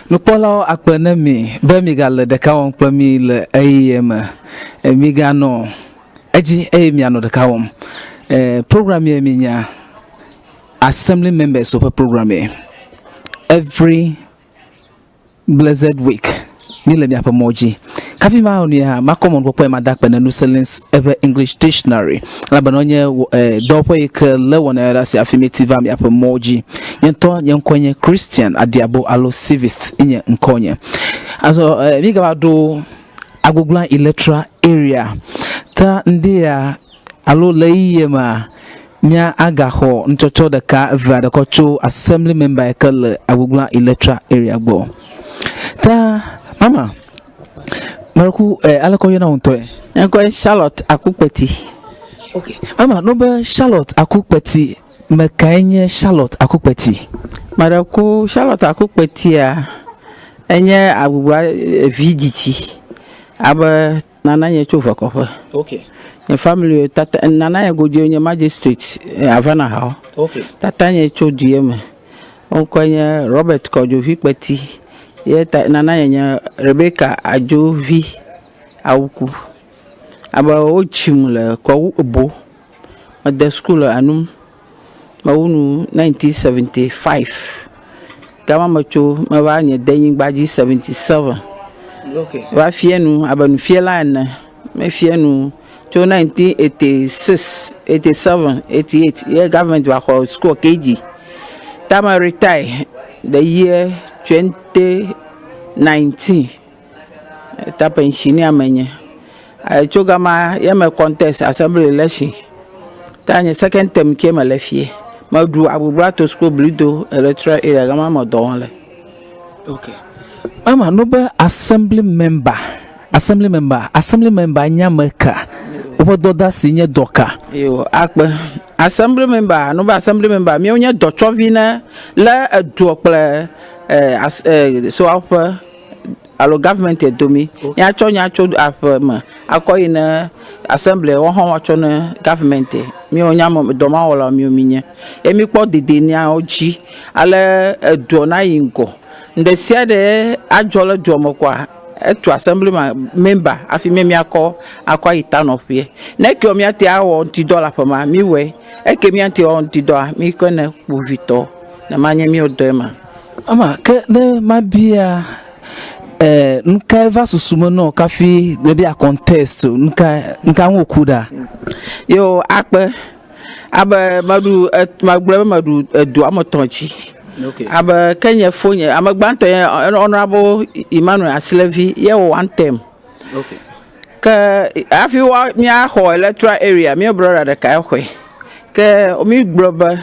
Nukpɔlawo akpe ne mi be migale ɖeka wɔm kple mi le ɣeyiɣi me. Miganɔ edzi eye mianɔ ɖeka wɔm. Program ye minya assembly members woƒe program ye. Every blessed week míle miaƒe mɔ dzi. Kafi mawɔ nu ya makɔ mɔnukpɔkpɔ mada akpe ne Nuselins eƒe English dictionary elabena wonye dɔwɔƒe yi ke lé wɔna ɖe asi hafi míeti va miaƒe mɔ dzi. Nye ŋutɔ nye ŋkɔe nye Christian Adiabo alo Civist nye ŋkɔnye. Azɔ mígava ɖo Agogbla Electoral Area ta ŋdi ya alo le ɣeyiɣi mea mía agaxɔ nutsɔtsɔ ɖeka eve aɖe kɔ tso assembly member yi ke le Agogbla Electoral Area gbɔ. Ta mama meku aleke woyɔna wò ŋutɔe? Nye ŋkɔe Charlotte Akukpeti. Ok, mama no be Charlotte Akukpeti me kae nye Charlotte Akukpeti? Meɖe ku Charlotte Akukpetia enye Agogbla vi dzidzi abe Nana nye tso Vekɔƒe. Okay. Nye family tata nana nye godzi nye magistrate Havana Hall. Okay. Tata nye tso du ye me. Ŋkɔe nye Robert Kɔdzovi Kpeti. Ye ta nana nye nye Rebecca Adzovi Awuku. Abe wotsim le Kɔwu Ebo. Mede suku le Anum. Mewu nu 1975. Gama metso meva nye denyigba dzi 77. Okay. Va fia nu abe nufiala ene. Mefia nu tso 1986, 87, 88 ye government va xɔ sukua KG. Ta me retire the year 2019. Ta pensioner menye. Tso gama ye me contest assembly election. Ta nye second term ke mele fie. Meɖu Agbogboa to school Blido electoral area gama me dɔ wɔm le. Okay. Mama no be assembly member, assembly member, assembly member nye ame ka? Woƒe dɔdeasi nye dɔ ka? Yo akpe assembly member no be assembly member míawo nye dɔtsɔvi ne le eduɔ kple soawo ƒe alo government domi. Míatsɔ nya tso aƒe me akɔ yi ne assembly woawo hã woatsɔ ne government. Míawo nye ame dɔmawɔlawo míawo míenye. Ye míkpɔ dedeniawo dzi ale eduɔ nayi ŋgɔ. Nu ɖe sia ɖe adzɔ le dua me koa etu assembly member hafi mía míakɔ akɔ ayi tanɔƒea. Ne ekewo míate awɔ ŋutidɔ le aƒe mea míwɔe. Eke míate awɔ ŋutidɔa míkɔe ne kpovitɔ ne manye míwo dɔe ma. Ama ke ne mabia nu kae va susu me nɔ kafi nèbia contest o nu ka nu ka ŋu wòku ɖa? Yo akpe abe meɖu magblɔ be meɖu edu woame etɔ̃ dzi. Okay. Abe ke nye fonye ame gbãtɔ ye Honorable Emmanuel Asilevi ye wɔ one term. Okay. Ke hafi wa míaxɔ electoral area mía brother ɖeka xɔe. Ke mígblɔ be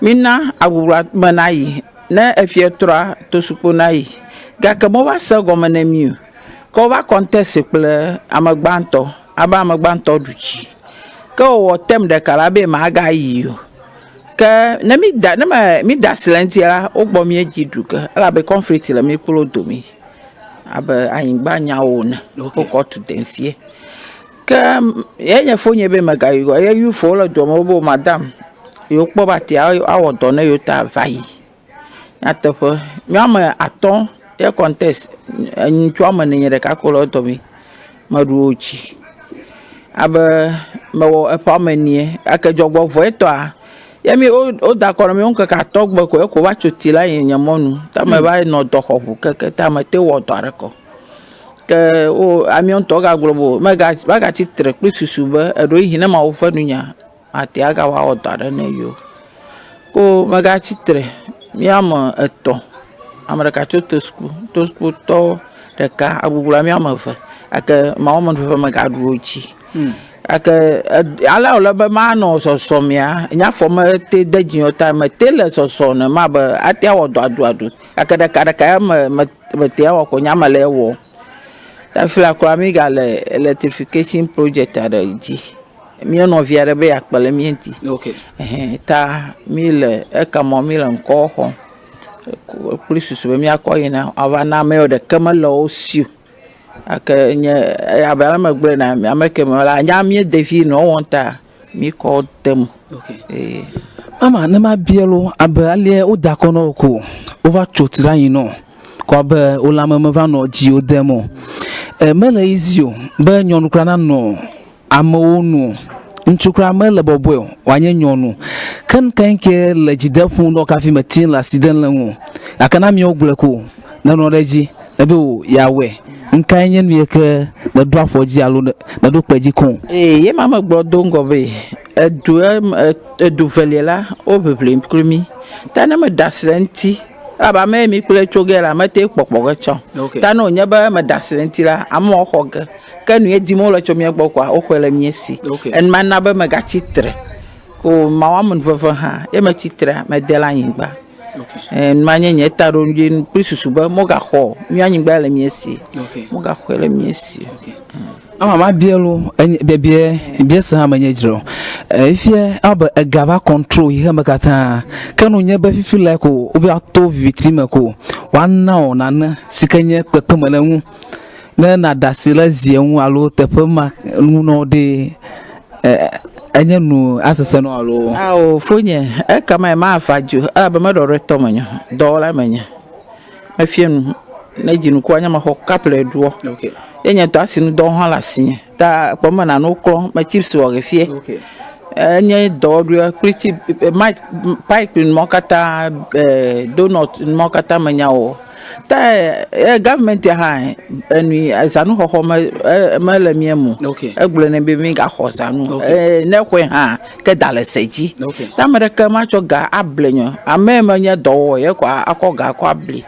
mína agbogboa me nayi ne efia trɔa tosukpo nayi. Gake meva se egɔme ne mí o. Ke wova contest kple ame gbãtɔ abe ame gbãtɔ ɖu dzi. Ke wòwɔ term ɖeka la be magayi o. Ke ne mí da ne me mí da asi le eŋuti la wogbɔ mía dzi ɖu ge elabe conflict le mí kple wo dome abe anyigba nyawo ene. Wokɔ tu dem fie. Ke ye nye fonye be megayi o ye youthwo le dua me wobe madam yewokpɔ be atia awɔ dɔ ne yewo ta va yi. Nyateƒe mía ame atɔ̃ ye contest ŋutsu woame ene nye ɖeka ko le wo dome meɖu wo dzi. Abe mewɔ eƒe woame ene gake dzɔgbevɔ̃etɔa ye mi woda akɔ na mi ŋkeke atɔ̃ gbe ko eko va tso tsi la yi nye mɔnu ta meva nɔ dɔ xɔ ʋu keke ta mete wɔ dɔ aɖeke o. Ke wo amewo ŋutɔ gagblɔ be mega megatsi tre kple susu be eɖewohĩ ne Mawu ve nunyea mate agava wɔ dɔ aɖe ne yewo. Ko megatsi tre mía ame etɔ̃, ame ɖeka tso Tosukpo, Tosukpotɔ ɖeka agbugbɔ mía ame eve gake Mawu amenuveve megaɖu wo dzi. Gake ale wòle be manɔ zɔzɔm ya nye afɔ mete de dzinye o ta mete le zɔzɔm nenema abe ate awɔ dɔ aduadu gake ɖekaɖeka ya me me mete awɔ ko nye ame le ewɔm. Ta fifia kura mígale electrification project aɖe dzi. Mía nɔvi aɖe be yeakpe ɖe mía ŋuti. Okay. Ɛhɛn ta míle ekemɔ míle ŋkɔ xɔm kple susu be míakɔ yina ava na ame yiwo ɖeke mele wo si o. Gake nye abe ale megblɔe ene ame kemɛ la nya mía devi nɔ wɔm ta míkɔ de eme. Okay. Ee. Mama ne mabia lo abe alie woda akɔ na wò ko wova tso tsi ɖe anyi nɔ. Kɔ be wo lãme meva nɔ dziwo dem o. E, mele easy o be nyɔnu kura nanɔ amewo nu o. Ŋutsu kura mele bɔbɔe o wòanye nyɔnu. Ke nu kae ke le dzi dem ƒo ŋdɔ kafi meti le asi ɖem le ŋu o. Gake ne amewo gblɔe ko nenɔ ɖe edzi nebe o yeawɔe. Nukae nye nu yi ke nèɖo afɔ dzi alo nèɖo kpe dzi koŋ? Ee, ye ma megblɔ do ŋgɔ be edu edu velia la woʋiʋlim kpli mí. Ta ne meɖe asi le eŋuti elabe ame ye mí kple tso ge la mete kpɔkpɔ ge tsã o. Ta ne wònye be meɖe asi le eŋuti la, amewo xɔ ge. Ke nu ye dim wole tso mía gbɔ koa, woxɔe le mía si. Ema na be megatsi tre. Ko Mawu amenuveve hã ye metsi trea, mede le anyigba. Ema nye nye taɖodzinu kple susu be mogaxɔ mía anyigba le mía si. Mogaxɔe le mía si. Ama mabia lo, enye biabia bia se hã menye dzre o. Efia abe ega va control xexeme katã. Ke nu nye be fifi le ko wobe ato viviti me ko woana wò nane si ke nye kpekpeme le ŋu. Ne nàɖe asi le zia ŋu alo teƒe ma ŋu nɔ ɖe enye nu asese nɔ alo. Ao fonye ekema mava dzo elabe meɖɔɖɔetɔ menye, dɔwɔla menye. Mefia nu ne dzinukua nye mexɔ kap le ɖuɔ. Ye nye ŋutɔ asinudɔwo hã le asinye. Ta kpɔ me nanewo klɔ, me chips wɔ ge fie. Enye dɔwɔɖuia kple chip, pipe numɔwo katã, donut numɔwo katã menya wɔwɔ. Ta ye government hã enui zanuxɔxɔ me mele mía me o. Egblɔe nɛ be mígaxɔ zanu. Ne exɔe hã ke da le se dzi. Ta ame ɖeke matsɔ ga able nye o. Ame yi menye dɔwɔwɔ ye koa akɔ ga akɔ abli.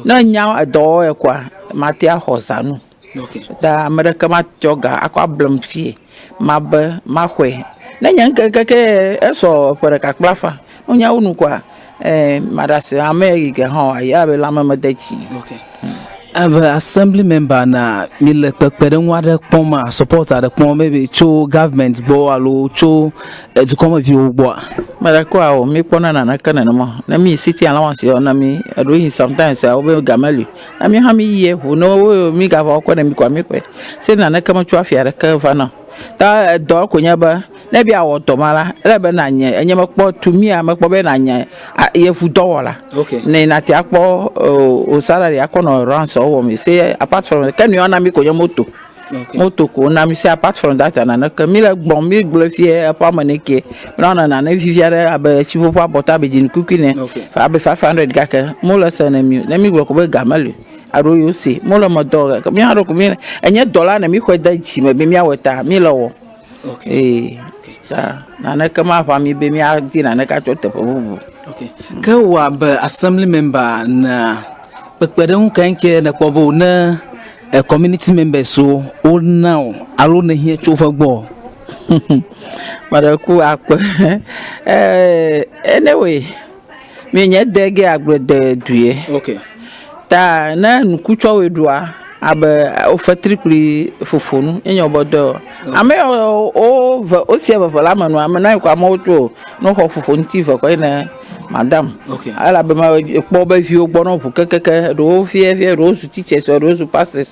Ne enya edɔwɔwɔ koa mate axɔ zanu. Ta ame ɖeke matsɔ ga akɔ ablem fiɛ mabe maxɔe. Ne nye ŋkeke esɔ ƒe ɖeka kple afã. Ne wonya wo nu koa eh, maɖe asi ame yi ke hã ayi elabe lãme mede dzi. Abe assembly member na mi le kpekpeɖeŋu aɖe kpɔm a support aɖe kpɔm maybe tso government gbɔ alo tso dukɔmeviwo gbɔa? Meɖe kɔa o, mi kpɔna naneke nenema o. Ne mi yi city allowance yɔ na mi, eɖewo yi sometimes a wobe ga meli o. Na mi hã mi yie ʋu ne wo mi gava wokɔe ne mi koa mi xɔe. Se naneke metso afi aɖeke va na o. Ta edɔ ko nye be Ne be yeawɔ dɔ ma la, ele be nànye, enye mekpɔ, to mía, mekpɔ be nànye yevu dɔwɔla. Okay. Ne nàte akpɔ o salary akɔ nɔ rounds wɔm. Say apart from ke nu na mi ko nye moto. Okay. Moto ko na mi say apart from that naneke mi le gbɔm mi gblɔ fie eƒe ame ne ke. Mi na nane vivi aɖe abe tsiƒoƒo abɔta abe dzinikukui ne. Okay. Abe 500 gake mo le se ne mi. Ne mi gblɔ ko be ga meli. Alo yewo se mo le me dɔ gake mi hã ɖo ko mi enye dɔ la ne mi xɔe de dzi me be miawɔe ta mi le wɔ. Ee, ta naneke maʋã mí be míadi naneke atso teƒe bubu. Okay. Ke wò abe assembly member na kpekpeɖeŋu kae ke nèkpɔ be ne eh, community members wo wona wò alo nèhiã tso woƒe gbɔ? Meɖe ku akpe. Eh, anyway, Míenye de ge agble de due. Okay. Ta ne nuku tsɔ woe ɖua abe wofetri kpli fofonu ye nye wobe dɔ. Ame yawo wo ve wosia veve le ame nu ame na yi ko amewo tso ne woxɔ fofo ŋuti ve kɔ yi ne madam. Okay. Elabe me kpɔ wobe viwo gbɔ ne woʋu kekeke ɖewo fiafia ɖewo zu teachers ɖewo zu pastors.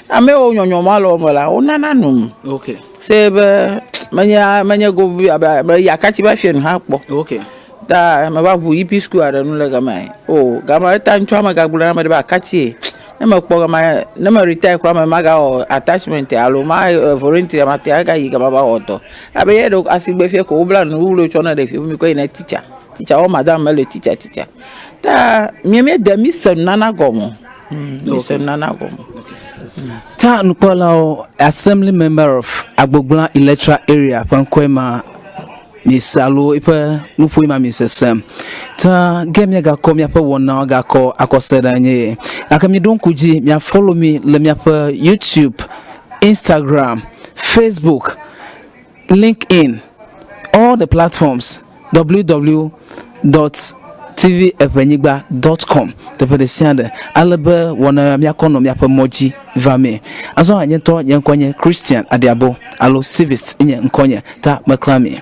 Ame yawo nyɔnyɔ ma le wo me la wonana num. Okay. Se be menye menye go abe meyi akatsi va fie nu hã kpɔ. Okay. Ta meva ʋu EP school aɖe nu le gama. O gama eta ŋutsua megagblɔ na ame ɖe be akatsie. Ne mekpɔ gama ne me retire kura me magawɔ attachment alo ma voluntary mate agayi gama va wɔ dɔ. Abe ye ɖo asigbe fie ko wobla nu wuwluiwo tsɔ ne ɖeviwo mi kɔ yi ne teacher. Teacher wo madam mele teacher teacher. Ta mía míede mí se nunana gɔme o. Mí se nunana gɔme o. Ta nukpɔlawo Assembly member of Agbogblã Electoral Area ƒe ŋkɔe ma Miese alo eƒe nuƒoe ma miesesem. Ta ge míagakɔ míaƒe wɔnawo agakɔ akɔ se ɖe anyi ye. Gake miɖo ŋku dzi miafollow mi le míaƒe YouTube, Instagram, Facebook, LinkedIn, all the platforms www dot tveŋenyigba dot com teƒe ɖe sia ɖe ale be wɔna míakɔ nɔ míaƒe mɔ dzi va mee. Azɔ hã nye ŋutɔ nye ŋkɔ nye Christian Adiabo alo Civist nye ŋkɔnye ta meklã mi.